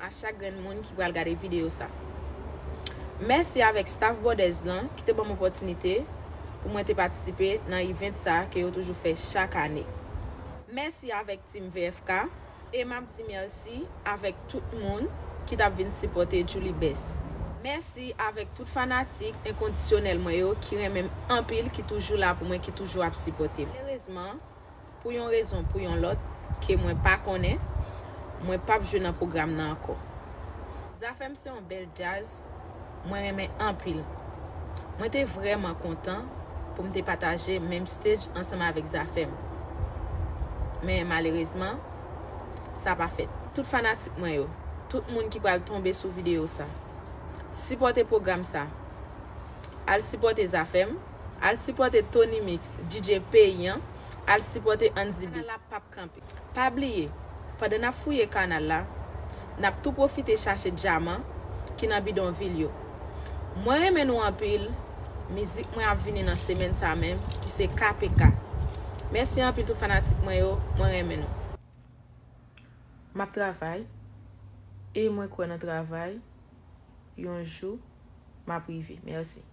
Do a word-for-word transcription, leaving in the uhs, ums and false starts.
A chak grenn moun ki pral gade videyo sa. Mèsi avèk staff Brothers lan ki te ban m opòtinite pou mwen te patisipe nan event sa ke yo toujou fè chak ane. Mèsi avèk Team V F K e m ap di mèsi avèk tout moun ki t ap vin sipòte Djouly Best. Mèsi avèk tout fanatik enkondisyonèl mwen yo ki renmen m anpil, ki toujou la pou mwen, ki toujou ap sipòte m. Malerezman, pou yon rezon, pou yon lòt, ke mwen pa konnen, mwen p ap jwe nan pwogram nan ankò. Zafèm se yon bèl djaz, mwen renmen anpil. Mwen te vrèman kontan pou m te pataje menm stage ansanm avèk Zafèm. Men malerezman, sa pa fèt. Tout fanatik mwen yo, tout moun ki pral tonbe sou videyo sa, sipòte pwogram sa. Al sipòte Zafèm, al sipòte Tony Mix, D J peyi an, al sipòte Andy Beat. Kanal la p ap kanpe. Pa bliye, pandan n ap fouye kanal la, n ap tou pwofite chache dyaman ki nan bidonvil yo. Mwen renmen nou anpil, mizik mwen ap vini nan semèn sa menm, ki se K P K. Mèsi anpil tout fanatik mwen yo, mwen renmen nou. M ap travay, e mwen kwè nan travay, yon jou, m ap rive. Mèsi.